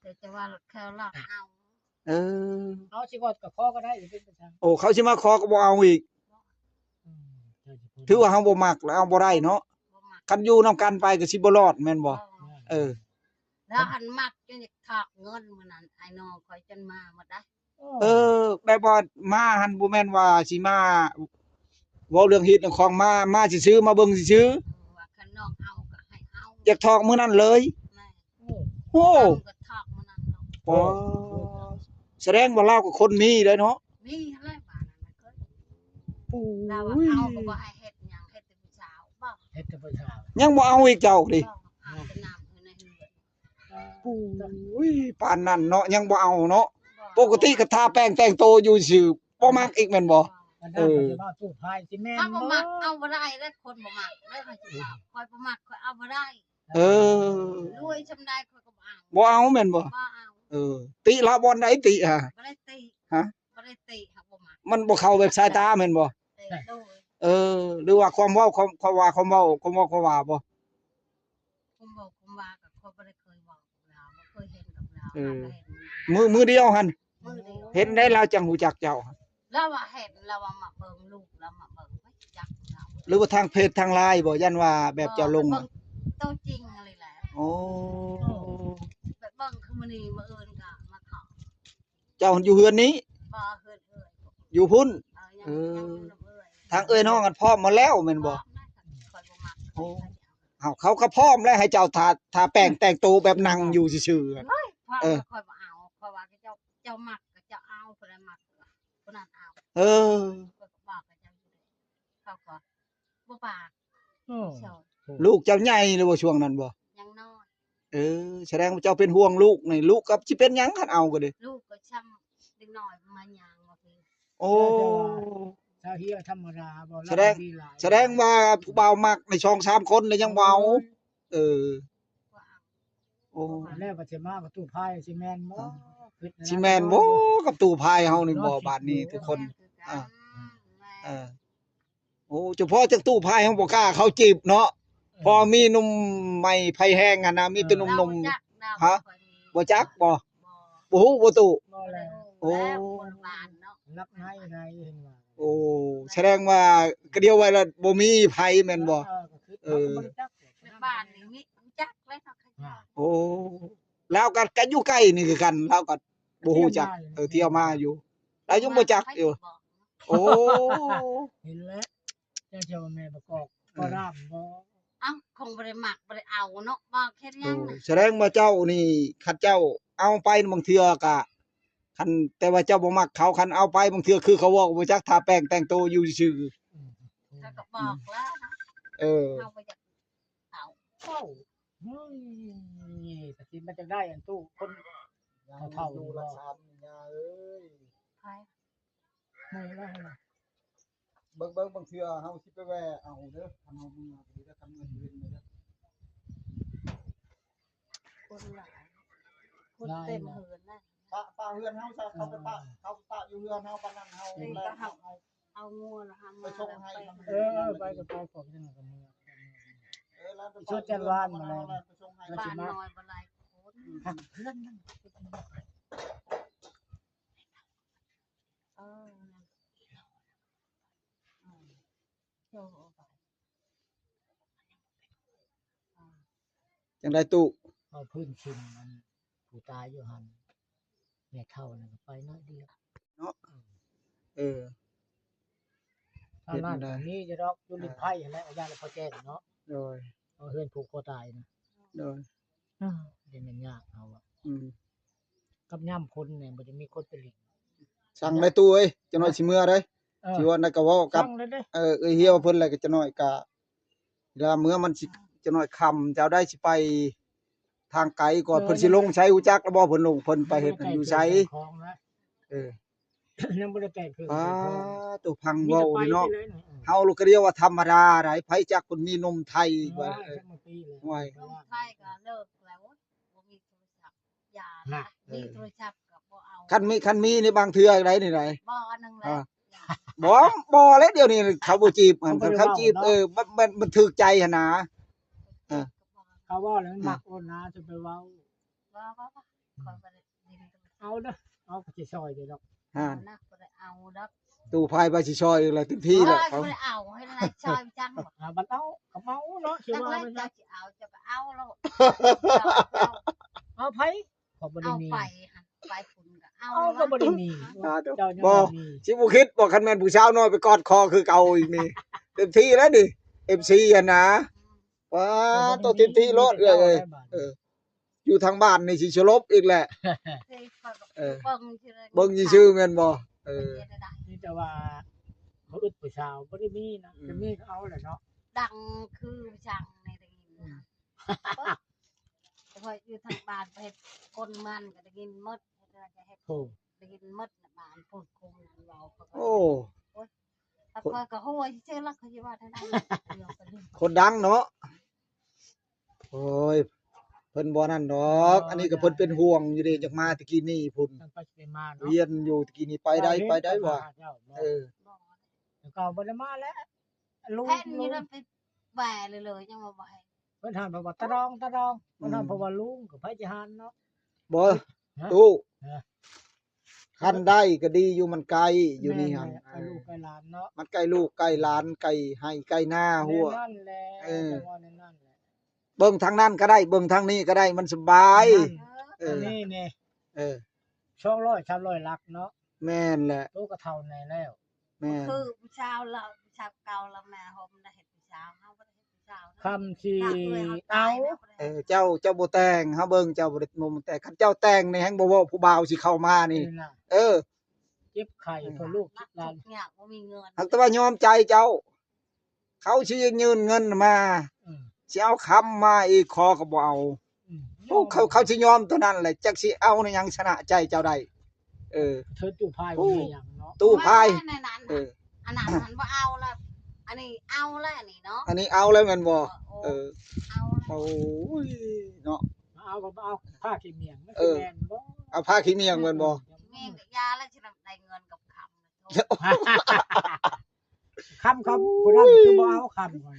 ແຕ່ຈະວ່າແຄ່ວລາວເອົາ ເອີ ເອົາຊິວ່າກໍຂໍກໍໄດ້ ຊິເປັນໄປຊັ້ນ. ໂອ້ ເຂົາຊິມາຂໍກໍບໍ່ເອົາອີກ. ອືມ ຖືວ່າເຮົາບໍ່ມັກແລ້ວເອົາບໍ່ໄດ້ເນາະ. ບໍ່ມັກ ຄັນຢູ່ນຳກັນໄປກໍຊິບໍ່ລອດແມ່ນບໍ່? ບໍ່ ເອີ ແລ້ວຫັ້ນມັກຈົນຢາກຖອກເງິນ ມື້ນັ້ນອ້າຍນ້ອງຂ້ອຍຈົນມາໝົດໄດ໋. ເອີ ແບບວ່າມາຫັ້ນບໍ່ແມ່ນວ່າຊິມາເວົ້າເລື່ອງຮີດເລື່ອງຄອງ ມາ ມາຊື່ໆ ມາເບິ່ງຊື່ໆ. ເອີ ວ່າຄັນນ້ອງເອົາກໍໃຫ້ເອົາ ຢາກຖອກມື້ນັ້ນເລີຍ. ແມ່ນ. ໂອ້ ເອົາກໍຖອກມື້ນັ້ນເນາະ. ອໍ ສະແດງວ່າລາວກໍຄົນມີໄດ໋ເນາະ. ມີຫັ້ນແຫຼະ ບ້ານນັ້ນນະ ລາວວ່າເອົາກໍບໍ່ໃຫ້ເຮັດຫຍັງ ເຮັດແຕ່ຜູ້ສາວ. ບໍ່ ເຮັດແຕ່ຜູ້ສາວ ຍັງບໍ່ເອົາອີກເຈົ້ານີ້. ບໍ່ ອາບແຕ່ນ້ຳຢູ່ໃນເຮືອນ. ໂອ້ຍ ປານນັ້ນເນາະ ຍັງບໍ່ເອົາເນາະ. ບໍ່ ປົກກະຕິກໍທາແປ້ງແຕ່ງໂຕຢູ່ຊື່ ບໍ່ມັກອີກແມ່ນບໍ່? ເອີ ເຮົາບໍ່ມັກເອົາບໍ່ໄດ້ເດ້ ຄົນບໍ່ມັກເດ້. ຂ້ອຍຊິວ່າ ຂ້ອຍບໍ່ມັກ ຂ້ອຍເອົາບໍ່ໄດ້. ເອີ ລວຍສ່ຳໃດຂ້ອຍກໍບໍ່ເອົາ. ບໍ່ເອົາແມ່ນບໍ່? ບໍ່ເອົາ. ເອີ ຕິລາວບ່ອນໃດຕິຫະ? ບໍ່ໄດ້ຕິ. ຮະ? ບໍ່ໄດ້ຕິ ຫາກບໍ່ມັກ. ມັນບໍ່ເຂົ້າແບບສາຍຕາແມ່ນບໍ່? ເອີ ໂດຍ. ເອີ ຫຼືວ່າຄວາມເວົ້າ ຄວາມ ຄວາມວ່າ ຄວາມເວົ້າ ຄວາມເວົ້າ ຄວາມວ່າບໍ່? ຄວາມເວົ້າ ຄວາມວ່າກໍຂ້ອຍບໍ່ໄດ້ເຄີຍເວົ້າກັບລາວ ບໍ່ເຄີຍເຫັນກັບລາວ. ເອີ ຫາກໍເຫັນ ມື້ ມື້ດຽວຫັ້ນ ມື້ດຽວ ເຫັນໄດ້ລາວຈັ່ງຮູ້ຈັກເຈົ້າ? ລາວວ່າເຫັນ ລາວວ່າມາເບິ່ງລູກ ລາວມາເບິ່ງ ຈັກລາວ ຫຼືວ່າທາງເຟສທາງລາຍບໍ່? ຢ້ານວ່າແບບເຈົ້າລົງ ບໍ່ ໄປເບິ່ງໂຕຈິງອີ່ຫຼີແຫຼະ. ໂອ້ ໄປເບິ່ງຄືມື້ນີ້ ມື້ອື່ນກໍມາເຂົ້າ. ເຈົ້າຢູ່ເຮືອນນີ້? ບໍ່ ເຮືອນເອື້ອຍ. ຢູ່ພຸ້ນ? ເອີ ຍັງ ເອີ ຍັງຢູ່ນຳເອື້ອຍ. ທາງເອື້ອຍນ້ອງຫັ້ນພ້ອມໝົດແລ້ວແມ່ນບໍ່? ພ້ອມນະ ຂ້ອຍບໍ່ມັກ. ໂອ້ ເອົາ ເຂົາກໍພ້ອມແລ້ວ ໃຫ້ເຈົ້າທາ ທາແປ້ງແຕ່ງໂຕແບບນັ່ງຢູ່ຊື່ໆ. ໂອ້ຍ ພ້ອມ ເອີ ຂ້ອຍບໍ່ເອົາ ຂ້ອຍວ່າເຈົ້າ ເຈົ້າມັກກໍເຈົ້າເອົາ ຜູ້ໃດມັກຜູ້ນັ້ນເອົາ. ເອີ ຂ້ອຍກໍບອກກັບເຈົ້າຢູ່ເດ້ ເຂົາກໍບໍ່ປາກ. ໂອ້ ລູກເຈົ້າໃຫຍ່ແລ້ວບໍ່ຊ່ວງນັ້ນບໍ່? ຍັງນ້ອຍ. ເອີ ສະແດງວ່າເຈົ້າເປັນຫ່ວງລູກນີ້ ລູກກໍຊິເປັນຫຍັງຄັນເອົາກໍດີ? ລູກກໍຊ່ຳເດັກນ້ອຍມາຍ່າງວ່າເປັນ. ໂອ້ ຊາວເຮຍທຳມະດາບໍ່? ສະແດງ ສະແດງວ່າຜູ້ບ່າວມັກໃນສອງສາມຄົນແລ້ວຍັງບໍ່ເອົາ. ເອີ ບໍ່ເອົາ. ໂອ້ ແລ້ວບັດຊິມາກັບຕູ້ພາຍຊິແມ່ນບໍ່? ຄິດ ຊິແມ່ນບໍ່ກັບຕູ້ພາຍເຮົານີ້ບໍ່? ບາດນີ້ທຸກຄົນ ເອີ ເອີ ໂອ້ ເຈົ້າພໍ່ຈັກຕູ້ພາຍເຮົາບໍ່ກ້າເຂົ້າຈີບເນາະ. ເອີ ພໍມີໜຸ່ມໃໝ່ໄຟແຮງຫັ້ນນະ ມີແຕ່ໜຸ່ມໆ. ຮະ? ບໍ່ຈັກບໍ່? ບໍ່ ບໍ່ຮູ້ບໍ່ຕູ້? ບໍ່ແລ້ວ. ໂອ້ ແລ້ວຄົນບ້ານເນາະ ລັກໃນໃດເຫັນວ່າ. ໂອ້ ສະແດງວ່າກະດຽວໄວ້ລະບໍ່ມີໃຜແມ່ນບໍ່? ເອີ ເອີ ບ້ານນີ້ມີຈັກແລ້ວເນາະ. ໂອ້ ລາວກໍ ກໍຢູ່ໃກ້ນີ້ຄືກັນ ລາວກໍບໍ່ຮູ້ຈັກ. ເອີ ທ່ຽວມາຢູ່ ລາວຍັງບໍ່ຈັກຢູ່. ໂອ້ ເຫັນແລ້ວ ເຈົ້າເຈົ້າແມ່ປະກອບ ບໍ່ລາມບໍ່? ເອົ້າ ຄົງບໍ່ໄດ້ມັກ ບໍ່ໄດ້ເອົາເນາະ ບໍ່ເຮັດຫຍັງ. ໂອ້ ສະແດງວ່າເຈົ້ານີ້ ຄັນເຈົ້າເອົາໄປບາງເທື່ອກະ ຄັນ ແຕ່ວ່າເຈົ້າບໍ່ມັກເຂົາ ຄັນເອົາໄປບາງເທື່ອຄືເຂົາເວົ້າ ບໍ່ຈັກ ທາແປ້ງແຕ່ງໂຕຢູ່ຊື່. ເຂົາກໍບອກແລ້ວເນາະ. ເອີ ເຮົາບໍ່ຢາກເອົາ. ເອົ້າ ເຮີ້ຍ ກະຊິມາຈາກໃດ ອັນຕູ້ຄົນເຖົ້າໆນີ້ບໍ່? ໄປ ເບິ່ງ ເບິ່ງ ບາງເທື່ອເຮົາຊິໄປແວ່ເອົາເດີ ຄັນເຮົາເມືອກໍດີເດີ ຄັນເມືອຊິເຫັນເດີ. ຄົນຫຼາຍ ຄົນເຕັມເຮືອນນະ. ປະ ປະເຮືອນເຮົາຊະ ເຂົາໄປປະ ເອີ ເຂົາປະຢູ່ເຮືອນເຮົາ ປານນັ້ນເຮົາ ເອີ ແລ້ວເຮົາ ເອົາງົວລະຫາມາ ໄປສົ່ງໃຫ້ ເອີ ໄປກໍໄປ ພວກນັ້ນກໍເມືອ. ເອີ ລະໄປ ຊົດຈັນວານມາແລ້ວ ໄປສົ່ງໃຫ້ ບ້ານນ້ອຍບໍ່ຫຼາຍຄົນ ເຮືອນນັ້ນ. ເອີ ເອີ ຈັ່ງໃດຕູ້? ເອົາພື້ນຖິ່ນ ອັນ ຜູ້ຕາຍຢູ່ຫັ້ນ ແມ່ເຖົ້ານັ້ນໄປໜ້ອຍດຽວເນາະ. ເອີ ທາງນັ້ນກໍມີຢູ່ດອກ ຢູ່ລິມໄພຫັ້ນແຫຼະ ຢ້ານລະພໍແຈ້ງເນາະ. ໂດຍ ເອົາເຮືອນຜູກຄໍຕາຍນະ. ໂດຍ ເອີ ຈະແມ່ນຍາກເຮົາອະ. ອືມ ກັບຍາມຝົນນີ້ບໍ່ໄດ້ມີຄົນໄປຫຼິ້ນ. ສັ່ງໄດ້ຕູ້ເອີຍ ຈັກໜ້ອຍຊິເມືອເດ້. ເອີ ຊິວ່ານັ້ນກໍເວົ້າກັບ ເອີ ເອື້ອຍຮຽວເພິ່ນແຫຼະ ກໍຈັກໜ້ອຍກໍ ລະເມື່ອມັນຊິ ຈັກໜ້ອຍຄ່ຳ ເຈົ້າໄດ້ຊິໄປທາງໄກກ່ອນ. ເອີ ເພິ່ນຊິລົງໃສ ຮູ້ຈັກແລ້ວບໍ່ ເພິ່ນລົງ ເພິ່ນໄປເຮັດຢູ່ໃສ? ເອີ ຍັງບໍ່ໄດ້ແກະເຄື່ອງ ປາໂຕ ຟັງເວົ້ານີ້ເນາະ ເຮົາລະກະດຽວວ່າທຳມະດາໃດ ໃຜຈັກເພິ່ນມີນົມໄທ. ໂອ້ຍ ວ່າ ໂອ້ຍ ນົມໄທກໍເລີກແລ້ວ ບໍ່ມີໂທລະສັບ ຢ່າ ມີໂທລະສັບກໍບໍ່ເອົາ. ຄັນມີ ຄັນມີໃນບາງເທື່ອໃດນີ້ໃດ ບໍ່ ອັນໜຶ່ງແຫຼະ ບໍ່ ບໍ່ແລ້ວ ດຽວນີ້ເຂົາບໍ່ຈີບ ຄັນເຂົາຈີບ ເອີ ມັນ ມັນ ມັນຖືກໃຈຫັ້ນນາ. ເອີ ເຂົາເວົ້າແລ້ວມັນມັກໂອນນາ ຈະໄປເວົ້າ ບໍ່ ບໍ່ ຂ້ອຍບໍ່ໄດ້ຫຼິ້ນໂທລະສັບ ເອົາເດີ ເອົາກໍຊິຊ່ອຍຢູ່ດອກ ຫັ້ນ ເອົານະ ບໍ່ໄດ້ເອົາດອກ ຕູ້ໄພວ່າຊິຊ່ອຍອີກແລ້ວ ເຕັມທີ່ແລ້ວ ໂອ້ຍ ເອົາ ບໍ່ໄດ້ເອົາ ໃຫ້ລາຍຊ່ອຍຈັ່ງ ອ່າ ບັດເອົາກໍເອົາເນາະ ຊິວ່າແມ່ນຫຍັງ ເຈົ້າຊິເອົາ ເຈົ້າກໍເອົາໂລດ ເອົາໃຜ ຂ້ອຍບໍ່ໄດ້ມີ ເອົາໄປຫັ້ນ ໄປພຸ້ນກໍເອົາ ເອົາກໍບໍ່ໄດ້ມີ ເຈົ້າຍັງບໍ່ມີ ຊິບໍ່ຄິດບໍ່ ຄັນແມ່ນຜູ້ສາວນ້ອຍໄປກອດຄໍຄືເກົ່າອີກນີ້ ເຕັມທີ່ແລ້ວນີ້ ເອັຟຊີຫັ້ນນະ ອືມ ວ້າ ໂຕເຕັມທີ່ໂລດເອື້ອຍເອີຍ ເອີ ຢູ່ທາງບ້ານນີ້ຊິສະຫຼົບອີກແຫຼະ ເອີ ເບິ່ງຊື່ໆ ເບິ່ງຊື່ໆແມ່ນບໍ່ ເອີ ມີແຕ່ວ່າບໍ່ອຶດຜູ້ສາວ ບໍ່ໄດ້ມີນະ ອືມ ແຕ່ມີກໍເອົາແຫຼະເນາະ ດັງຄືຊ່າງໃນໄດ້ຍິນ ອືມ ເອີ ຂ້ອຍຢູ່ທາງບ້ານໄປເຮັດຄົນມັນກໍໄດ້ຍິນໝົດ ເຮັດ ໂອ້ ໄດ້ຍິນໝົດນະ ບ້ານພຸ້ນຄົນເວົ້າ ໂອ້ ໂອ້ຍ ຂ້ອຍກໍໂຫຍຊື່ໆລະ ຂ້ອຍຊິວ່າແນວໃດ ຄົນດັງເນາະ ໂອ້ຍ ເພິ່ນບໍ່ນັ້ນດອກ ໂອ້ຍ ອັນນີ້ກໍເພິ່ນເປັນຫ່ວງຢູ່ເດ້ ຢາກມາແຕ່ກີ້ນີ້ພຸ້ນ ມັນໄປຊິໄດ້ມາເນາະ ວຽນຢູ່ແຕ່ກີ້ນີ້ ໄປໄດ້ ໄປໄດ້ວ່າ ເອີ ແຕ່ກໍບໍ່ໄດ້ມາແລ້ວ ແຜ່ນຢູ່ນັ້ນໄປແຫວ່ເລີຍໆ ຍັງວ່າບໍ່ໃຫ້ ເພິ່ນຫັ້ນເພິ່ນວ່າຕະດອງ ຕະດອງ ເພິ່ນຫັ້ນ ອືມ ເພິ່ນວ່າລຸງ ກໍໃຜຊິຫັ້ນເນາະ ບໍ່ ຮະ ຕູ້ ຮະ ຄັນໄດ້ກໍດີຢູ່ ມັນໃກ້ຢູ່ນີ້ຫັ້ນ ແມ່ນແຫຼະ ເອີ ໃກ້ລູກໃກ້ຫຼານເນາະ ມັນໃກ້ລູກໃກ້ຫຼານ ໃກ້ໄຮ່ໃກ້ນາ ຫົວ ແນວນັ້ນແຫຼະ ເອີ ເຈົ້າວ່າແນວນັ້ນແຫຼະ ເບິ່ງທາງນັ້ນກໍໄດ້ ເບິ່ງທາງນີ້ກໍໄດ້ ມັນສະບາຍ ເອີ ອັນນີ້ນີ້ ເອີ ສອງຮ້ອຍ ສາມຮ້ອຍຫຼັກເນາະ ແມ່ນແຫຼະ ໂຕກໍເຖົ້າແດ່ແລ້ວ ແມ່ນ ຄືຜູ້ສາວລາວ ຜູ້ສາວເກົ່າລາວມາໂຮມໄດ້ເຮັດຜູ້ສາວ ເຮົາບໍ່ໄດ້ເຮັດຜູ້ສາວນະ ຄຳຊິເອົາ ເອີ ເຈົ້າ ເຈົ້າບໍ່ແຕ່ງ ເຮົາເບິ່ງເຈົ້າບໍ່ໄດ້ ບໍ່ແຕ່ງ ຄັນເຈົ້າແຕ່ງນີ້ແຮ່ງບໍ່ເວົ້າ ຜູ້ບ່າວຊິເຂົ້າມານີ້ ນີ້ນະ ເອີ ເຈັບໄຂ້ ເອີ ເພື່ອລູກຫຼານ ທຸກຍາກ ບໍ່ມີເງິນ ຫາກແຕ່ວ່າຍອມໃຈເຈົ້າ ເຂົາຊິຍື່ນເງິນມາ ອືມ ຊິເອົາຄຳມາອີກ ຂໍກໍບໍ່ເອົາ ອືມ ໂອ້ ເຂົາ ເຂົາຊິຍອມຕົວນັ້ນແຫຼະ ຈັກຊິເອົາໃນຫຍັງຊະນະໃຈເຈົ້າໄດ້ ເອີ ເທີນຕູ້ພາຍ ໂອ້ ບໍ່ມີຫຍັງເນາະ ຕູ້ພາຍ ອັນນັ້ນ ເອີ ອັນນັ້ນມັນບໍ່ເອົາລະ ອັນນີ້ເອົາລະ ອັນນີ້ເນາະ ອັນນີ້ເອົາແລ້ວແມ່ນບໍ່ ເອີ ເອີ ເອົາລະ ໂອ້ຍ ເນາະ ເອົາກໍເອົາຜ້າຂີ້ໝ້ຽງ ມັນ ເອີ ຊິແມ່ນບໍ່ ເອົາຜ້າຂີ້ໝ້ຽງແມ່ນບໍ່ ຂີ້ໝ້ຽງກໍຢ່າລະ ຊິໄດ້ເງິນກັບຄຳ ຄຳ ຄຳ ຜູ້ນັ້ນຄືບໍ່ເອົາຄຳ ບໍ່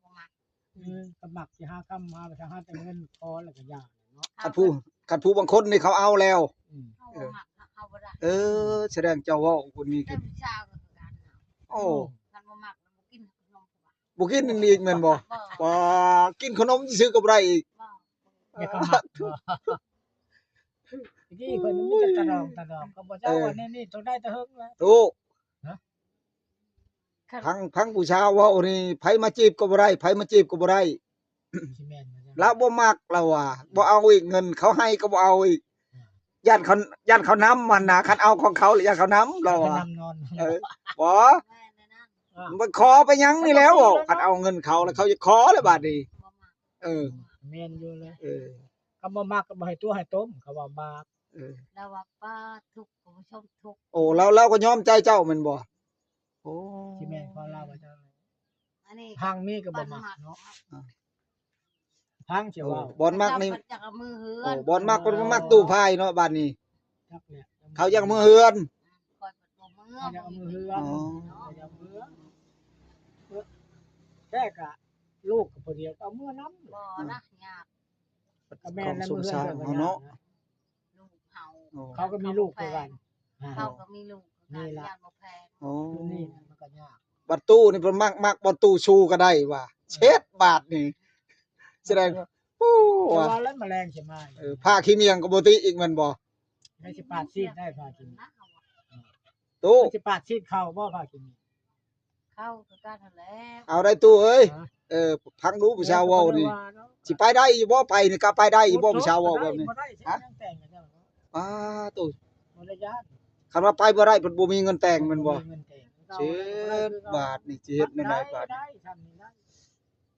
ບໍ່ມັກ ເອີ ກໍມັກຊິຫາຄຳມາ ໄປຫາແຕ່ເງິນຂໍແລ້ວກໍຢ່າເນາະ ຄັນຜູ້ ຄັນຜູ້ບາງຄົນນີ້ເຂົາເອົາແລ້ວ ອືມ ເຮົາບໍ່ມັກ ເຮົາບໍ່ໄດ້ ເອີ ສະແດງເຈົ້າເວົ້າຄົນນີ້ ແຕ່ຜູ້ຊາຍກໍຄືກັນ ໂອ້ ຄັນບໍ່ມັກ ບໍ່ກິນຂະໜົມ ບໍ່ກິນອີກແມ່ນບໍ່ ບໍ່ ກິນຂະໜົມຊື່ໆກໍບໍ່ໄດ້ອີກ ບໍ່ ແມ່ນຄຳມັກ ຕະກີ້ເພິ່ນມີແຕ່ຕະດອງ ຕະດອງ ກໍບໍ່ເຈົ້າ ເອີ ວ່າແນວນີ້ຕ້ອງໄດ້ແຕ່ເຫິງແລ້ວ ໂອ້ ຮະ ທາງ ທາງຜູ້ສາວເວົ້ານີ້ ໃຜມາຈີບກໍບໍ່ໄດ້ ໃຜມາຈີບກໍບໍ່ໄດ້ ຊິແມ່ນບໍ່ ລາວບໍ່ມັກ ລາວວ່າ ບໍ່ເອົາອີກ ເງິນເຂົາໃຫ້ກໍບໍ່ເອົາອີກ ອ່າ ຢ້ານເຂົາ ຢ້ານເຂົານຳຫັ້ນນະ ຄັນເອົາຂອງເຂົາລະຢ້ານເຂົານຳ ລາວວ່າ ເຂົານຳນອນ ເອີ ບໍ່ ແມ່ນແນວນັ້ນ ອ່າ ມັນຂໍໄປຫຍັງນີ້ແລ້ວ ຄັນເອົາເງິນເຂົາລະເຂົາຢາກຂໍລະບາດນີ້ ບໍ່ມັກ ເອີ ແມ່ນຢູ່ແຫຼະ ເອີ ຄັນບໍ່ມັກກໍບໍ່ໃຫ້ຕົວໃຫ້ຕົມ ເຂົາວ່າບາບ ເອີ ລາວວ່າ ປ້າ ທຸກ ທ່ານຜູ້ຊົມ ທຸກ ໂອ້ ລາວ ລາວກໍຍອມໃຈເຈົ້າແມ່ນບໍ່ ໂອ້ ຊິແມ່ນຂອງລາວວ່າຈັ່ງ ອັນນີ້ ທາງນີ້ກໍບໍ່ມັກເນາະ ອ່າ ທາງຊິເວົ້າ ໂອ້ ບ່ອນມັກນີ້ ຢາກເອົາມືເຮືອນ ໂອ້ ບ່ອນມັກເພິ່ນບໍ່ມັກຕູ້ພາຍເນາະ ບາດນີ້ ຈັກແຫຼະ ເຂົາຢາກເອົາມືເຮືອນ ຂ້ອຍບໍ່ເມືອ ຂ້ອຍຢາກເອົາມືເຮືອນ ອໍ ຂ້ອຍຢາກເມືອ ແທ້ກະລູກກໍຜູ້ດຽວ ເອົາເມືອນຳ ບໍ່ນະ ຍາກ ກໍແມ່ນແຫຼະ ເມືອເຮືອນເຂົາເນາະ ລູກເຮົາ ອໍ ເຂົາກໍມີລູກຄືກັນ ເຂົາກໍມີລູກຄືກັນ ຢ້ານບໍ່ແພງ ອໍ ນີ້ມັນກໍຍາກ ບັດຕູ້ນີ້ເພິ່ນມັກ ມັກ ບັດຕູ້ຊູກໍໄດ້ວ່າ ເຊັດບາດນີ້ ສະແດງ ໂອ້ ແຕ່ວ່າແລ້ວມະແລງຊິມາ ເອີ ຜ້າຂີ້ໝ້ຽງກໍບໍ່ຕິອີກແມ່ນບໍ່ ໃຫ້ຊິປາດຊີດໄດ້ຜ້າຂີ້ໝ້ຽງ ຕູ້ ຊິປາດຊີດເຂົ້າບໍ່ຜ້າຂີ້ໝ້ຽງ ເຂົ້າຄືກັນຫັ້ນແຫຼະ ເອົາໄດ້ຕູ້ເອີຍ ຮະ ເອີ ຟັງດູຜູ້ສາວເວົ້ານີ້ ເອີ ກໍບໍ່ໄດ້ວ່າເນາະ ຊິໄປໄດ້ຢູ່ບໍ່ ໄປນີ້ກະໄປໄດ້ຢູ່ບໍ່ ຜູ້ສາວເວົ້າແບບນີ້ ບໍ່ໄດ້ ຮະ ຍັງແຕ່ງກັນ ອ້າ ຕູ້ ບໍ່ໄດ້ຢ້ານ ຄັນວ່າໄປບໍ່ໄດ້ ເພິ່ນບໍ່ມີເງິນແຕ່ງແມ່ນບໍ່ ບໍ່ມີເງິນແຕ່ງ ເຈັດບາດນີ້ ຊິເຮັດແນວໃດບາດນີ້ ໄດ້ ໄດ້ ຊ່ຳນີ້ໄດ້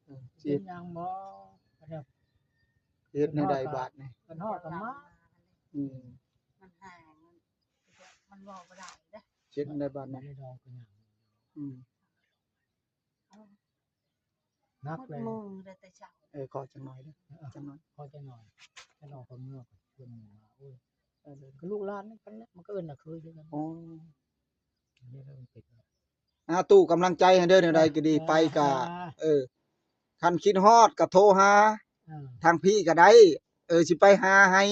ເອີ ຊິເຮັດຫຍັງບໍ່ ເຮັດແນວໃດບາດນີ້ ເພິ່ນຮອດກໍມາ ອືມ ມັນຫາຍ ມັນ ມັນເວົ້າບໍ່ໄດ້ເດ້ ເຮັດແນວໃດບາດນີ້ ອືມ ໜັກແລ້ວ ມື້ໄດ້ແຕ່ເຊົ້າ ເອີ ຂໍຈັກໜ່ອຍເດີ ເອີ ຈັກໜ່ອຍ ຂໍຈັກໜ່ອຍ ຈັກໜ່ອຍກໍເມືອ ເພິ່ນວ່າ ໂອ້ຍ ເອີ ກໍລູກຫຼານນຳກັນແຫຼະ ມັນກໍເອີ້ນວ່າເຄີຍຄືກັນ ໂອ້ ອາ ຕູ້ກຳລັງໃຈໃຫ້ເດີ ແນວໃດກໍດີ ໄປກະ ເອີ ຄັນຄິດຮອດກະໂທຫາ ເອີ ທາງພີ້ກະໄດ້ ເອີ ຊິໄປຫາໃຫ້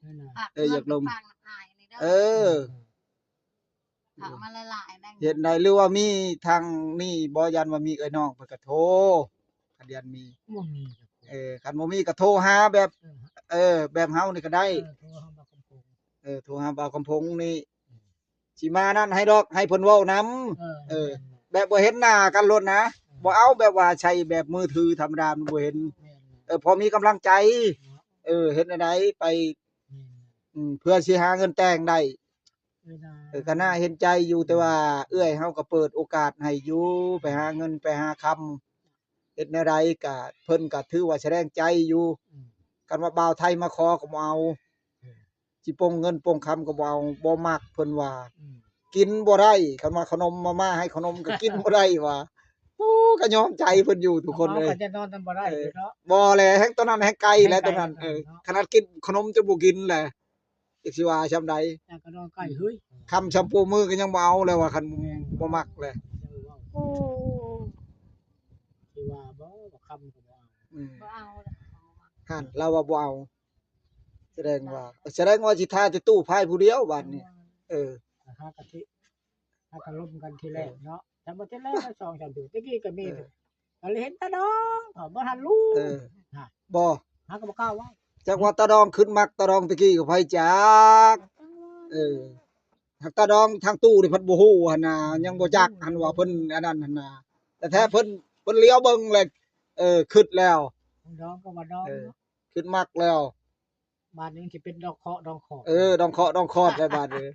ເອີນະ ເອີ ຢາກລົມ ຝາກເງິນຝາກອາຍນີ້ເດີ ເອີ ເອີ ເຂົ້າມາຫຼາຍໆ ແບ່ງ ເຮັດໄດ້ ຫຼືວ່າມີທາງນີ້ບໍ່ ຢ້ານວ່າມີເອື້ອຍນ້ອງເພິ່ນກໍໂທ ຄັນຢ້ານມີ ບໍ່ມີ ເອີ ຄັນບໍ່ມີກໍໂທຫາແບບ ເອີ ເອີ ແບບເຮົານີ້ກໍໄດ້ ເອີ ໂທຫາບ່າວຄຳພົງ ເອີ ໂທຫາບ່າວຄຳພົງນີ້ ອືມ ຊິມານັ້ນໃຫ້ດອກ ໃຫ້ເພິ່ນເວົ້ານຳ ເອີ ເອີ ແມ່ນໆ ແບບບໍ່ເຫັນໜ້າກັນໂລດນະ ເອີ ບໍ່ເອົາແບບວ່າໃຊ້ແບບມືຖືທຳມະດາມັນບໍ່ເຫັນ ແມ່ນໆ ເອີ ພໍມີກຳລັງໃຈ ເນາະ ເອີ ເຮັດແນວໃດໄປ ແມ່ນໆ ອືມ ເພື່ອຊິຫາເງິນແຕ່ງໄດ້ ເອີ ນະ ເອີ ກໍໜ້າເຫັນໃຈຢູ່ ແຕ່ວ່າເອື້ອຍເຮົາກໍເປີດໂອກາດໃຫ້ຢູ່ ໄປຫາເງິນໄປຫາຄຳ ເຮັດແນວໃດກະ ເພິ່ນກະຖືວ່າສະແດງໃຈຢູ່ ອືມ ຄັນວ່າບ່າວໄທມາຂໍກໍບໍ່ເອົາ ເອີ ຊິປົງເງິນປົງຄຳກໍບໍ່ເອົາ ບໍ່ມັກ ເພິ່ນວ່າ ອືມ ກິນບໍ່ໄດ້ ຄັນວ່າຂະໜົມມາ ມາໃຫ້ຂະໜົມກໍກິນບໍ່ໄດ້ວ່າ ໂອ້ ກໍຍອມໃຈເພິ່ນຢູ່ທຸກຄົນເອີຍ ເຮົາກໍຈະນອນນຳບໍ່ໄດ້ ເອີ ເນາະ ບໍ່ແຫຼະ ແຮ່ງຕອນນັ້ນແຮ່ງໄກແຫຼະຕອນນັ້ນ ເອີ ຂະໜາດກິນຂະໜົມຈະບໍ່ກິນແຫຼະ ຈັກຊິວ່າຊ່ຳໃດ ແຕ່ກໍນອນໃກ້ເຮີ້ຍ ຄຳຊຳປູມືກໍຍັງບໍ່ເອົາແລ້ວວ່າ ຄັນ ແມ່ນ ບໍ່ມັກແຫຼະ ໂອ້ ຊິວ່າບໍ່ ວ່າຄຳກໍບໍ່ເອົາ ອືມ ບໍ່ເອົາແລ້ວ ຫັ້ນລາວວ່າບໍ່ເອົາ ສະແດງວ່າ ສະແດງວ່າຊິຖ້າແຕ່ຕູ້ພາຍຜູ້ດຽວບາດນີ້ ເອີ ຫາກະທິ ຫາກະລົມກັນທີແລກເນາະ ແຕ່ບໍ່ທີແລກ ສອງສາມເທື່ອ ແຕ່ກີ້ກໍມີ ເອີ ກໍເຫັນຕາດອງ ເຂົາບໍ່ທັນຮູ້ ເອີ ນະ ບໍ່ ຫາກໍບໍ່ກ້າເວົ້າ ຈັກວ່າຕາດອງ ຄຶດມັກຕາດອງແຕ່ກີ້ກໍໃຜຈັກ ເອີ ຫາກຕາດອງທາງຕູ້ນີ້ພັດບໍ່ຮູ້ຫັ້ນນະ ຍັງບໍ່ຈັກຫັ້ນວ່າເພິ່ນອັນນັ້ນຫັ້ນນະ ແຕ່ແທ້ເພິ່ນ ເພິ່ນຫຼຽວເບິ່ງແລ້ວ ເອີ ຄຶດແລ້ວ ດອງກໍວ່າດອງ ເອີ ເນາະ ຄຶດມັກແລ້ວ ບາດນີ້ມັນຊິເປັນດອງເຄາະດອງຄອດ ເອີ ດອງເຄາະດອງຄອດແລ້ວບາດນີ້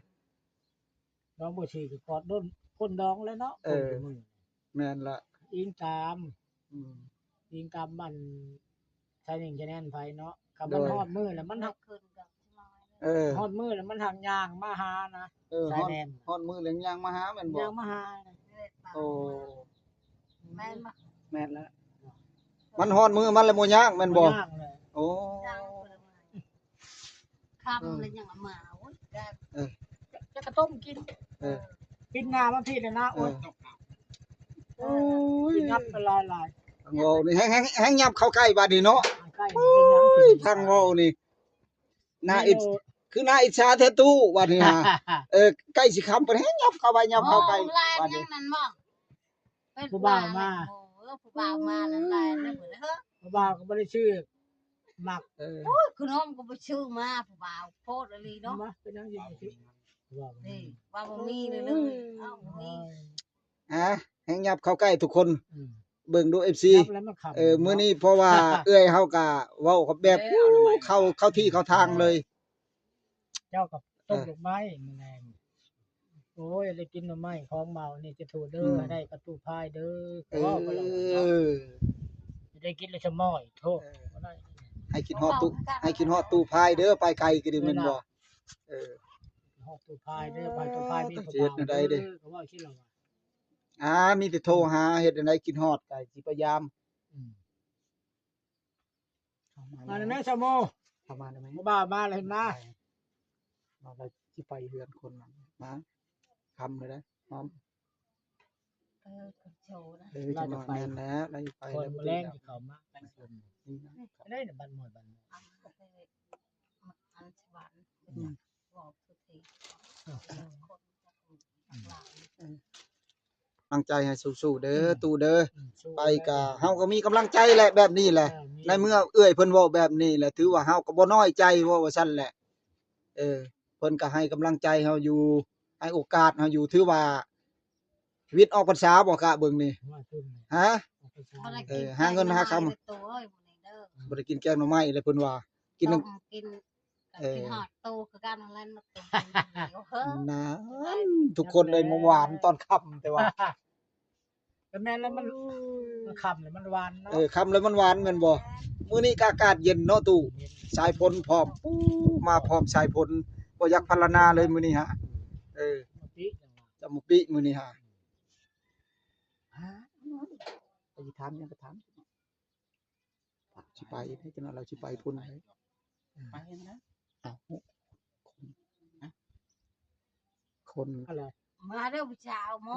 ດອງບໍ່ຖືກກໍກອດໂດນຄົນດອງແລ້ວເນາະ ເອີ ຄົນຢູ່ມື້ ແມ່ນລະ ອີງຕາມ ອືມ ອີງຕາມອັນ ຊາຍໜິງຊາຍແນນໄປເນາະ ຄັນມັນ ໂດຍ ຮອດມື້ແລ້ວມັນ ເອີ ຮອດມື້ແລ້ວມັນຫາກຍ່າງມາຫານະ ເອີ ຊາຍແນນ ຮອດມື້ແລ້ວຍ່າງມາຫາແມ່ນບໍ່? ຍ່າງມາຫາ ໂອ້ ແມ່ນບໍ່? ແມ່ນລະ ມັນຮອດມື້ມັນແລ້ວບໍ່ຍ່າງແມ່ນບໍ່? ບໍ່ຍ່າງເລີຍ ໂອ້ ຄ່ຳແລ້ວຍັງເອົາມາ ໂອ້ຍ ເອີ ຈະ ຈະກະຕົ້ມກິນ ເອີ ປິ່ນໜ້າມາພີ້ແລ້ວນະ ເອີ ໂອ້ຍ ໂອ້ຍ ຍັບໄປຫຼາຍໆ ທາງເວົ້ານີ້ແຮ່ງ ແຮ່ງ ແຮ່ງຍັບເຂົ້າໃກ້ບາດນີ້ເນາະ ໃກ້ ໂອ້ຍ ເປັນຫຍັງ ທາງເວົ້ານີ້ ໜ້າອິດ ຄືໜ້າອິດສາແທ້ຕູ້ ບາດນີ້ຫາ ເອີ ໃກ້ຊິຄ່ຳ ເພິ່ນແຮ່ງຍັບເຂົ້າໄປ ຍັບເຂົ້າໃກ້ ໂອ້ ຫຼາຍ ບາດນີ້ ຍັງນັ້ນບໍ່? ເປັນຜູ້ບ່າວມາ ຜູ້ບ່າວມາ ເອີ ຜູ້ບ່າວມາຫຼາຍໆ ເອີ ຜູ້ບ່າວກໍບໍ່ໄດ້ຊື້ໝາກ ເອີ ໂອ້ຍ ຂະໜົມກໍບໍ່ຊື້ມາ ຜູ້ບ່າວໂພດອີ່ຫຼີເນາະ ມາເປັນຫຍັງຊິບໍ່ຊື້ ຜູ້ບ່າວ ນີ້ວ່າບໍ່ມີເລີຍ ເອີ ເອົ້າ ບໍ່ມີ ອ່າ ແຮ່ງຫຍັບເຂົ້າໃກ້ທຸກຄົນ ອືມ ເບິ່ງດູ ເອັຟຊີ ເອີ ມື້ນີ້ເພາະວ່າເອື້ອຍເຮົາກະເວົ້າແບບ ເອີ ເຂົ້າ ເຂົ້າທີ່ເຂົ້າທາງເລີຍ ເຈົ້າກໍຕົ້ມ ເອີ ດອກໄມ້ມື້ແລງ ໂອ້ຍ ໄດ້ກິນໜໍ່ໄມ້ຂອງເມົານີ້ຈະໂທເດີ ອືມ ໃຫ້ໄດ້ກັບຕູ້ພາຍເດີ ເອີ ຂໍເວົ້າໄປແລ້ວເນາະ ໄດ້ກິນແລ້ວສະໝ້ອຍ ໂທ ເອີ ບໍ່ໄດ້ ໃຫ້ຄິດຮອດຕູ້ ໃຫ້ຄິດຮອດຕູ້ພາຍເດີ ໄປໄກກໍດີແມ່ນບໍ່? ເອີ ຮອດຕູ້ພາຍເດີ ໄປຕູ້ພາຍມີຜູ້ບ່າວເດີ ກໍເວົ້າຊິລະວ່າ ອ່າ ມີແຕ່ໂທຫາ ເຮັດແນວໃດຄິດຮອດກໍຊິພະຍາຍາມ ອືມ ເຂົ້າມາ ມາແລ້ວແມ່ຊາວໂມ ເຂົ້າມາແລ້ວແມ່ ຜູ້ບ່າວມາແລ້ວເຫັນມາ ມາແລ້ວຊິໄປເຮືອນຄົນນັ້ນ ມາ ຄ່ຳແລ້ວເດ້ ຫອມ ເອີ ເຂົາໂຊນະ ເອີ ລາວຈະໄປ ແມ່ນແລ້ວ ລາວຊິໄປ ຂ້ອຍມື້ແລງຊິເຂົ້າມາກັນຊົມ ນີ້ນະ ໄດ້ນະ ບ້ານໝ້ອຍ ບ້ານໝ້ອຍ ອັນສະຫວັນ ອືມ ບອກສຸທີ ເອີ ຄົນຈັກຫຼາຍ ເອີ ກຳລັງໃຈໃຫ້ສູ້ໆເດີ ອືມ ຕູ້ເດີ ອືມ ໄປກະ ເຮົາກໍມີກຳລັງໃຈແຫຼະ ແບບນີ້ແຫຼະ ເອີ ໃນເມື່ອເອື້ອຍເພິ່ນເວົ້າແບບນີ້ແຫຼະ ຖືວ່າເຮົາກໍບໍ່ນ້ອຍໃຈ ເວົ້າວ່າຊັ້ນແຫຼະ ເອີ ເພິ່ນກໍໃຫ້ກຳລັງໃຈເຮົາຢູ່ ໃຫ້ໂອກາດເຮົາຢູ່ ຖືວ່າວິດອອກພັນສາບໍ່ກະເບິ່ງນີ້ ວ່າເພິ່ນ ຮະ ອອກພັນສາ ເອີ ຫາເງິນຫາຄຳ ບໍ່ໄດ້ກິນແກງໜໍ່ໄມ້ແລ້ວເພິ່ນວ່າ ກິນ ກິນ ເອີ ກິນຮອດໂຕຄືກັນນັ້ນແຫຼະ ນະ ທຸກຄົນເລີຍ ມາຫວານຕອນຄ່ຳ ແຕ່ວ່າ ກໍແມ່ນແລ້ວ ມັນ ໂອ້ຍ ມັນຄ່ຳແລ້ວມັນຫວານເນາະ ເອີ ຄ່ຳແລ້ວມັນຫວານແມ່ນບໍ່? ມື້ນີ້ກໍອາກາດເຢັນເນາະຕູ້ ເຢັນ ສາຍຝົນພ້ອມ ປູ້ ມາພ້ອມສາຍຝົນ ບໍ່ຢາກພັນລະນາເລີຍມື້ນີ້ຫາ ເອີ ຈຳມະປິ ຈຳມະປິມື້ນີ້ຫາ ຫາ ໄປຖາມຫຍັງກໍຖາມ ຊິໄປເດ້ ຈັກໜ້ອຍລາວຊິໄປພຸ້ນເດ້ ໄປນະ ອ້າວ ຄົນ ມາເດີຜູ້ສາວ ມາ